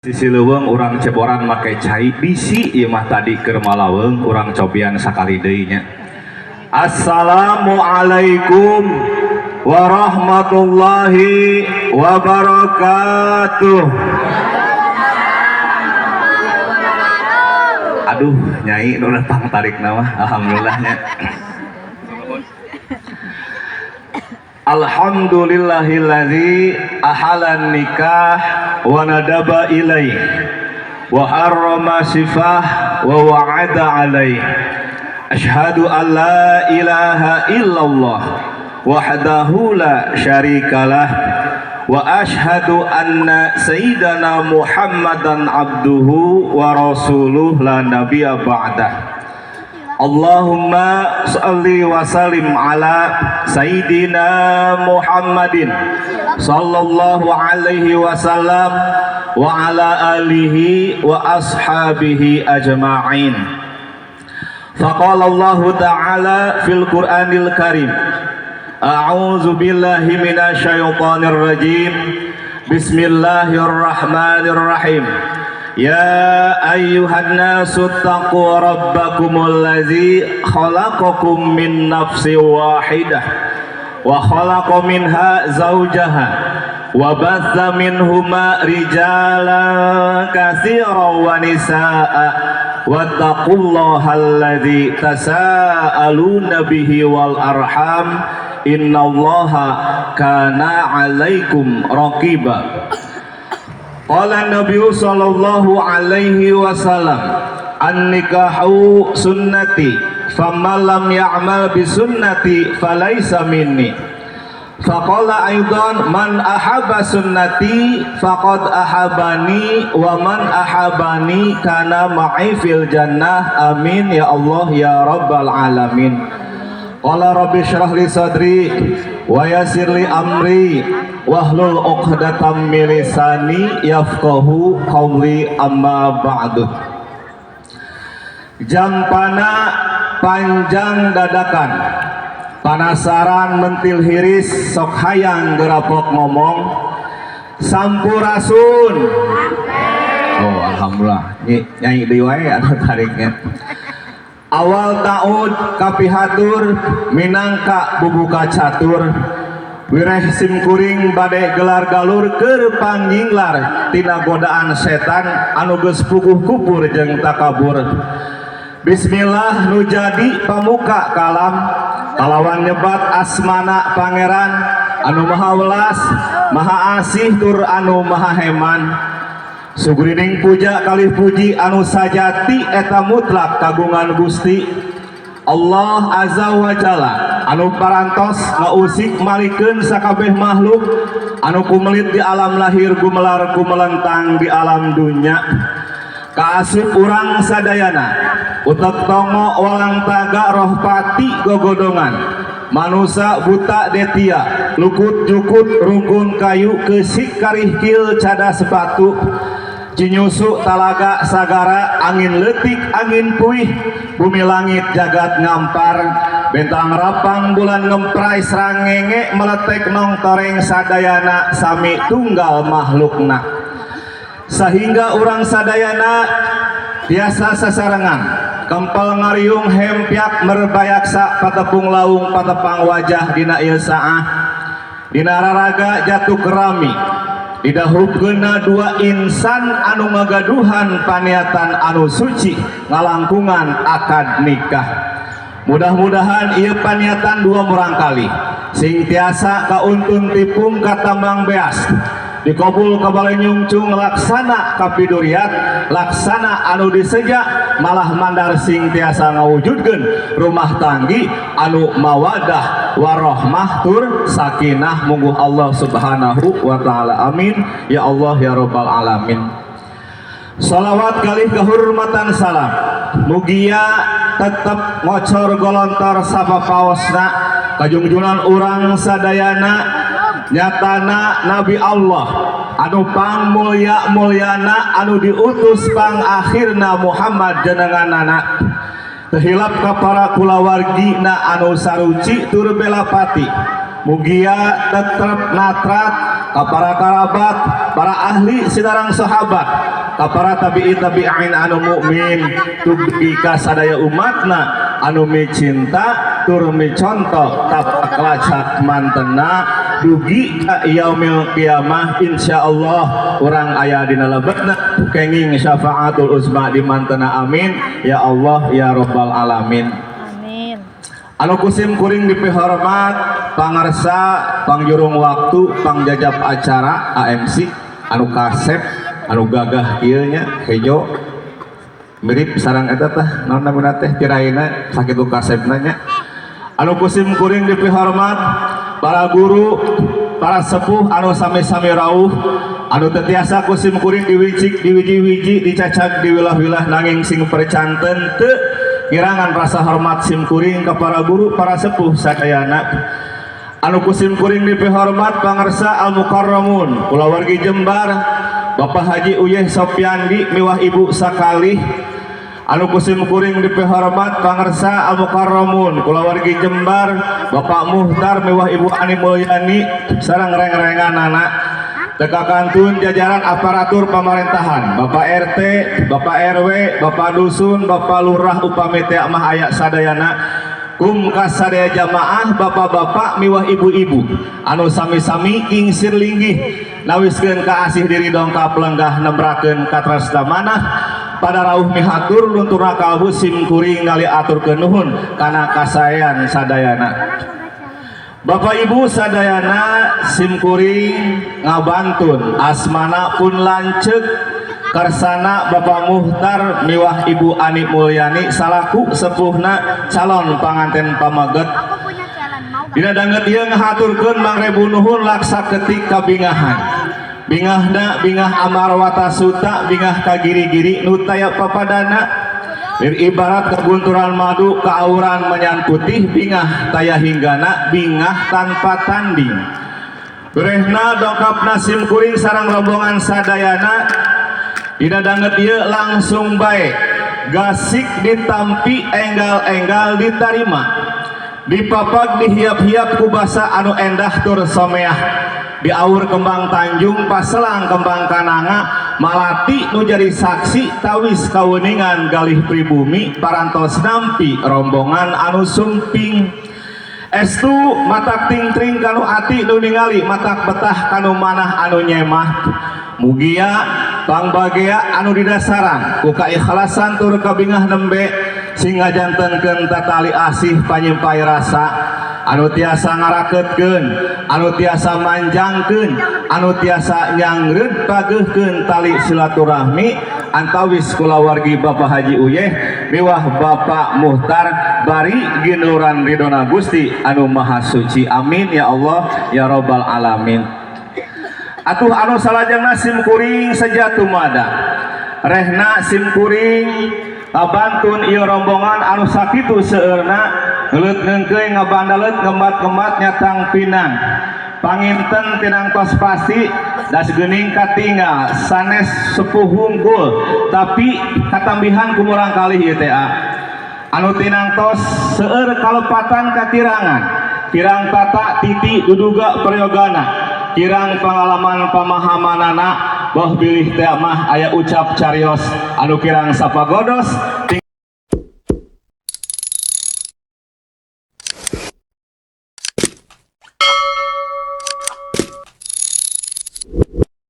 Sisi leuweung urang ceboran make cai bisi ieu mah tadi keur malaweung urang cobian sakali deui nya. Assalamualaikum warahmatullahi wabarakatuh. Aduh, nyai nu datang tarik nama, alhamdulillah nya. Alhamdulillahillazi ahalan nikah wa nadaba ilaih wa harrama sifah wa wa'ada alaih. Ashhadu an la ilaha illallah wahdahu la syarikalah wa ashhadu anna sayyidana Muhammadan abduhu wa rasuluh la nabiyya ba'dah. Allahumma salli wa sallim ala sayyidina Muhammadin sallallahu alaihi wasallam wa ala alihi wa ashabihi ajma'in. Faqala Allah ta'ala fil Qur'anil Karim, a'udzu billahi minasyaitonir rajim. Bismillahirrahmanirrahim. Ya ayyuhan nasu taqu rabbakumul ladzi khalaqakum min nafsin wahidah wa khalaqa minha zawjaha wa batha minhuma rijalan katsiran wa nisaa wattaqullaha alladzi tasaaluna bihi wal arham innallaha kana 'alaikum raqiba. Qala Nabi sallallahu alaihi wasallam, an-nikahu sunnati faman lam ya'mal bi sunnati falaisa minni. Faqala aidan man ahabba sunnati faqad ahabani wa man ahabani kana ma'i fil jannah. Amin ya Allah ya rabbal alamin. Qala rabbi shrah li sadri wa yassir li amri wahlul 'uqdatam min lisani yafqahu qawli, amma ba'du. Jampana panjang dadakan panasaran mentil hiris sok hayang gerapok ngomong sampurasun. Oh, alhamdulillah nyai deui wae anu tariknya. Awal taud kapihatur minangka bubuka catur wireh simkuring bade gelar galur keur pangginglar tina godaan setan anu geus puguh kupur jeung takabur. Bismillah nu jadi pamuka kalam kalawan nyebat asmana pangeran anu maha welas maha asih tur anu maha heman. Sugrining puja kalih puji anu sajati eta mutlak kagungan Gusti Allah Azza wa Jalla anu parantos ngausik malikeun sakabeh makhluk anu kumelit di alam lahir gumelar gumelentang di alam dunya. Kaasup urang sadayana utek tongo walang taga roh pati gogodongan manusa buta detia lukut jukut rungkun kayu kesik karihkil cada sepatu cinyusu talaga sagara angin letik angin puih bumi langit jagat ngampar bentang rapang bulan ngemprai srangenge meletek nong toreng sadayana sami tunggal makhlukna sehingga urang sadayana biasa sasarengan kempel ngariung hempyak merbayaksa patepung laung patepang wajah dina ieu saah dina raraga jatuh kerami didahupkeunna dua insan anu ngagaduhan paniatan anu suci ngalangkungan akad nikah. Mudah-mudahan ieu paniatan dua murangkali sing tiasa kauntun tipung katambang beas dikabul kabale nyungcung laksana kapiduriat laksana anu diseja malah mandar sing tiasa ngawujudkeun rumah tanggi anu mawadah warahmah tur sakinah mungguh Allah subhanahu wa ta'ala. Amin ya Allah ya rabbal alamin. Salawat kalih kehormatan salam mugia tetep ngocor golontor sapapaosna kajungjunan urang sadayana nyatana Nabi Allah anu pang mulia mulyana anu diutus pang akhirna Muhammad jenenganana tehilap ka para kulawargi na anu saruci tur belapati mugia tetep natrat ka para karabat, para ahli sinareng sahabat, ka para tabi'in tabi'in anu mukmin, dugi ka sadaya umatna anu micinta tur micontoh tapak lacak mantena dugi ka yaumil qiyamah. Insyaallah urang aya dina lebetna kenging syafaatul uzma di mantena. Amin ya Allah ya rabbal alamin. Amin. Anu ku sim kuring dipihormat pangarsa pangjurung waktu, pangjajap acara AMC anu kasep, anu gagah kieu nya, hejo mirip sarang eta tah, naon namina teh, tiraina sakitu kasepna nya. Anu ku sim kuring dipihormat para guru, para sepuh anu sami-sami rauh, anu teu tiasa ku sim kuring diwicik diwiji-wiji, dicacag diwilah-wilah, nanging sing percanten teu ngirangan rasa hormat sim kuring ke para guru, para sepuh sadayana. Anu ku sim kuring dipihormat pangersa al mukarramun kulawargi Jembar, Bapak Haji Uyeh Sopiandi miwah Ibu sakalih. Anu ku sim kuring dipihormat pangersa al mukarramun kulawargi Jembar, Bapak Muhtar miwah Ibu Ani Mulyani sareng reng-renganana. Teu kakantun jajaran aparatur pemerintahan, Bapak RT, Bapak RW, Bapak Dusun, Bapak Lurah upami teh mah aya sadayana, kum kasadaya jamaah bapak-bapak miwah ibu-ibu anu sami-sami kingsir linggih nawiskeun kaasih diri, dongkap lenggah nembrakeun katresna manah pada rauh mihatur lunturna kalbu sim kuring ngaliaturkeun nuhun kana kasaean sadayana. Bapak Ibu sadayana, simkuring ngabantun asmana pun lanceuk kersana Bapak Muhtar miwah Ibu Ani Mulyani salaku sepuhna calon panganten pameget. Aku punya challenge, mau gak? Dina danget ieu ngahaturkeun mangrebu nuhun laksa ketik kabingahan. Bingahna bingah amarwata suta, bingah kagiri-giri nu taya papadana. Lir ibarat kegunturan madu kaauran menyan putih, bingah taya hinggana, bingah tanpa tanding. Berehna dongkapna sim kuring sareng rombongan sadayana. Dina danget ieu langsung bae gasik ditampi, enggal-enggal ditarima, dipapag dihiap-hiap ku basa anu endah tur someah, diaur kembang Tanjung paselang kembang Kananga, malati nu jadi saksi tawis kawuningan galih pribumi parantos nampi rombongan anu sumping. Estu matak tingtring kanu ati nu ningali, matak betah kanu manah anu nyemah. Mugia pangbagea anu didasaran ku kaikhlasan tur kabingah nembe sing ngajantenkeun tatali asih panyimpai rasa anu tiasa ngaraketkeun, anu tiasa manjangkeun, anu tiasa nyangreud pageuhkeun tali silaturahmi antawis kulawargi Bapak Haji Uyeh miwah Bapak Muhtar bari ginuran ridona Gusti anu Maha Suci. Amin ya Allah ya Rabbal alamin. Atuh anu salajengna sim kuring seja tumada rehna sim kuring ngabantun ieu rombongan anu sakitu seueurna, ngeuleut ngeungkeuy, ngabandalet, ngembat-ngembat nyatang pinang. Panginten tinangtos pasti das geuning katinggal sanes sepuh hungkul, tapi katambihan ku murang kalih ieu teh anu tinangtos seueur kalepatan katirangan, kirang tata titi duduga prayogana, kirang pengalaman pamahamanana. Boh bilih teh mah aya ucap carios anu kirang sapagodos.